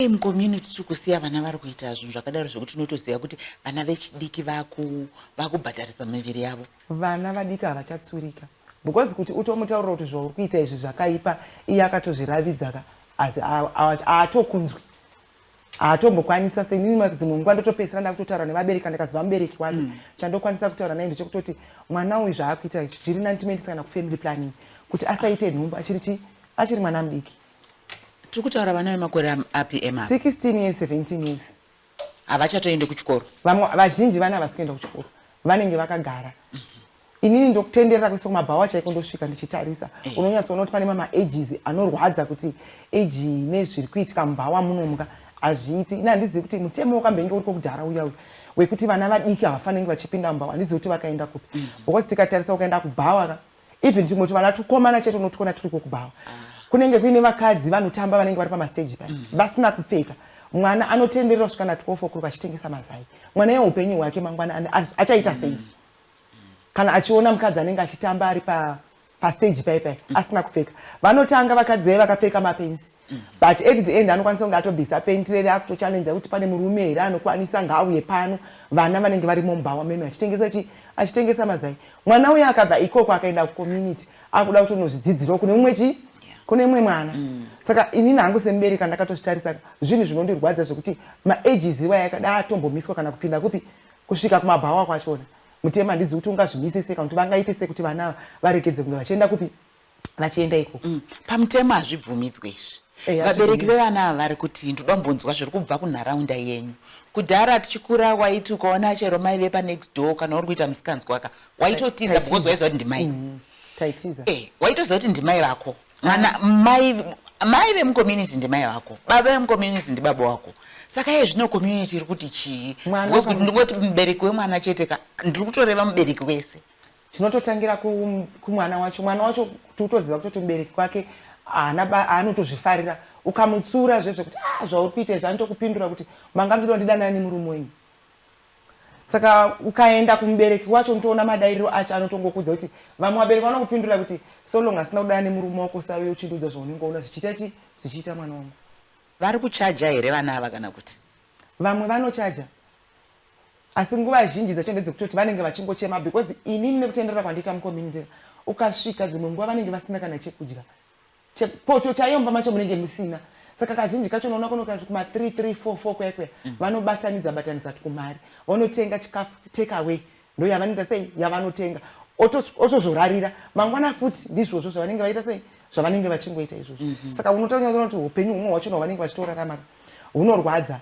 Mucommunity tiri kusiya vana vari kuita zvinhu zvakadaro zvekuti unotoziva kuti vana vechidiki vakubhadharisa miviri yavo. Vana vadiki havachatsurika because kuti utomutaurira kuti zvauri kuita izvi zvakaipa, iye akatozviravidza ka, haatokunzwi, haatombokwanisa. Senini dzimwe nguva ndotopedzisira ndakutotaura nevabereki. Ndikaziva mubereki wake, chandokwanisa kutaura naye ndechekutoti mwana uyu zvaakuita izvi zviri nani timuendese kana kufamily planning kuti asaite nhumbu achiri chi achiri mwana mudiki. Tiri kutaura vana vemakore api ema? 16 years, 17 years. Havachatoendi kuchikoro? Vamwe vazhinji vana havasi kuenda kuchikoro, vanenge vakagara. Inini ndokutenderera kuisa kumabhawa chaiko, ndosvika ndichitarisa. Unonyatsoona kuti pane mamaages anorwadza, kuti age nezviri kuitika mubhawa munomuka hazviiti. Ini handizivi kuti mutemo wakambenge uriko kudhara uya uya wekuti vana vadiki havafaniri vachipinda mubhawa, handizivi kuti vakaenda kupi, because tikatarisa, ukaenda kubhawa ka, even chimwe tuvana tukomana chete unotoona turiko kubhawa, kunenge kuine vakadzi vanotamba vanenge vari pamastage paya vasina kupfeka. Mwana anotenderera kusvika na 12 o'clock achitengesa mazai. Mwana yeupenyu hwake mangwana achaita sei kana achiona mukadzi anenge achitamba ari pastage pai pai asina kupfeka? Vanotanga vakadzi vai vakapfeka mapenzi, but at the end anokwanisa kunge atobvisa penti rere, akutochallenge kuti pane murume here anokwanisa, ngaauye pano. Vana vanenge varimo mubhawa meme achitengesa chi achitengesa mazai. Mwana uyo akabva ikoko akaenda kucommunity, akuda kutonozvidzidzirawo kune mumwe chi kune mumwe mwana. Saka inini hangu semubereki ndakatozvitarisa, zvinhu zvinondirwadza zvekuti maages iwaya akada atombomiswa kana kupinda kupi, kusvika kumabhawa kwachona. Mutemo handizivi kuti ungazvimise sei kana kuti vangaite sei kuti vana ava varegedze kunge vachienda kupi, vachienda ikoko. Pamutemo hazvibvumidzwe izvi. Vabereki Hazvibvumidzwi. Vevana ava vari kuti, ndoda kumbonzwa zviri kubva kunharaunda yenyu. Kudhara tichikura, waiti ukaona chero mai vepanext door, kana uri kuita musikanzwa ka, waitotiza because Taitiza. Waiziva kuti ndimai. Taitiza. Waitoziva kuti ndimai vako. Mwana mai, mai vemucommunity ndimai vako, baba vemucommunity ndibaba wako. Saka iye zvino community iri kuti chii? Mwana Because kuti ndingoti mubereki wemwana chete ka, ndiri kutoreva mubereki wese. Chinototangira kumwana wacho. Mwana wacho kuti utoziva kutoti mubereki kwake haana anotozvifarira. Ukamutsura zvezvekuti, "Ah, zvauri kuita izvi," anotokupindura kuti, "Manga muchida kundidanana nemurume wenyu." Saka ukaenda kumubereki wacho, unotoona madairiro acho, anotongokudza kuti vamwe vabereki vanokupindura kuti, "So long asina kudana nemurume wako, usauye uchindiudza zvaunenge waona zvichiita chi zvichiita mwana wangu." Vari kuchaja here vana ava kana kuti? Vamwe vanochaja, asi nguva zhinji dzacho ndedzekutoti vanenge vachingochema, because inini nekutenderera kwandiita mucommunity, ukasvika dzimwe nguva vanenge vasina kana chekudya. Poto chaiyo mumba macho munenge musina. Saka kazhinji kacho unoona kuno kana kuma 3 3 4 4 kuya kuya, vanobatanidza batanidza tukumari, vanotenga chikafu, take away ndo yavanoita sei, yavanotenga, otozorarira. Mangwana futi ndizvozvo zvavanenge vaita sei, zvavanenge vachingoita izvozvo. Saka unotonyaona kuti upenyu humwe hwachona hwavanenge vachitorarama hunorwadza.